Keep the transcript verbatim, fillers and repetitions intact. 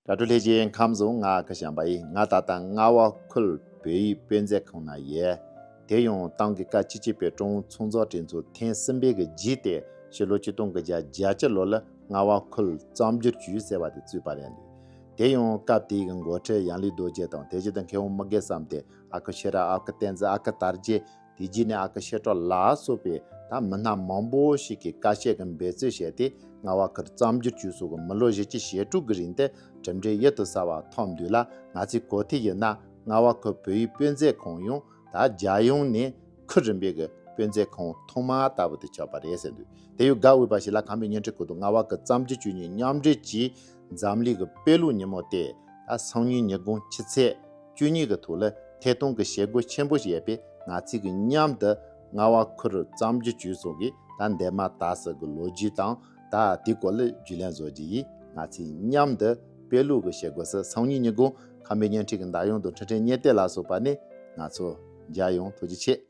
དྲ་གྲོགས་ལྷན་རྒྱས་ཁམས་བཟང་། ང་ཨ་ཁུ་བྱམས་པ་ཡིན། ང་ད་ལྟ་རྔ་བ་ཁུལ་བོད་ཡིག་དཔེ་མཛོད་ཁང་ན་ཡོད། དེ་ཡང་ཏང་གི་བཀའ་སྤྱི་གཅིག་པའི་ཀྲུང་ཨུ་ཚོགས་གཙོ་གྲོས་ཚོགས་ཐེངས་གསུམ་པའི་གི་རྗེས་ཏེ་ཕྱི་ལོ་ཆིག་སྟོང་དགུ་བརྒྱ་བརྒྱད་ཅུ་ལོ་ལ་རྔ་བ་ཁུལ་བརྩམས་སྒྱུར་ཅུས་ཟེར་བ་དེ་བཙུགས་པ་རེད་འདུག་དེ་ཡང་སྐབས་དེའི་གི་འགོ་ཁྲིད་ཡང་ལི་རྡོ་རྗེ་དང་དེ་བཞིན་དུ་མཁས་དབང་མི་དགེ་བསམ་གཏན། ཨ་ཁུ་ཤེས་རབ། ཨ་ཁུ་བསྟན་འཛིན། ཨ་ཁུ་དར་རྒྱས། དེ་རྗེས་ནས་ཨ་ཁུ་ཤེས་སྒྲོན་ལ་སོགས་པའི་ད་མི་སྣ་མང་པོ་ཞིག་གིས་དཀའ་སྤྱད་ཀྱི་འབད་རྩོལ་བྱས་ཏེ་རྔ་བ་ཁུལ་བརྩམས་སྒྱུར་ཅུས་སོགས་ཀྱི་མི་ལོ་བཞི་བཅུ་ཞེ་དྲུག་གི་རིང་དུ་གྲུབ་འབྲས་གཡུར་དུ་ཟ་བ་ཐོབ་འདུག་ལ། ང་ཚོའི་གོ་ཐོས་ཡིན་ན་རྔ་བ་ཁུལ་བོད་ཡིག་དཔེ་མཛོད་ཁང་ཡང་ད་རྒྱལ་ཡོངས་ནས་ཁུལ་རིམ་པའི་གི་དཔེ་མཛོད་ཁང་ཐོག་མ་ལྟ་བུ་དེ་ཆགས་པ་རེད་ཟེར་འདུག་དེ་ཡང་དགའ་འོས་པ་ཞིག་ལ་ཁམས་པའི་བརྙན་འཕྲིན་ཁུལ་དུ་རྔ་བ་ཁུལ་བརྩམས་སྒྱུར་ཅུས་གཉིས་མཉམ་འབྲེལ་གྱིས་འཛམ་གླིང་གི་དཔེ་ཀློག་ཉིན་མོ་སྟེ་ད་སང་ཉིན་ཉིན་གུང་ཕྱི་ཚེས་བཅུ་གཉིས་ཀྱི་ཐོག་ལ་ཐད་གཏོང་གི་བྱེད་སྒོ་ཆེན་པོ་ཞིག་ཡོད་པས། ང་ཚོས་ཀྱི་མཉམ་དུ་རྔ་བ་ཁུལ་བརྩམས་སྒྱུར་ཅུས་སོགས་ཀྱི་ད་འདས་མ་ད་གཟོད་ཀྱི་ལོ་རྒྱུས་དང་ད་དེའི་སྐོར་ལ་རྒྱུས་ལོན་བཟོ་རྒྱུ་ཡིན། ང་ཚོས་མཉམ་དུ་དཔེ་ཀློག་གི་བྱེད་སྒོ་སུ་སང་ཉིན་ཉིན་གུང་ཁམས་པའི་བརྙན་འཕྲིན་གྱི་ཟླ་ཡོངས་དང་འཕྲིན་ཕྲན་བརྙན་དེབ་ལ་སོགས་པ་ནས་ང་ཚོ་མཇལ་ཡོང་། ཐུགས་རྗེ་ཆེ།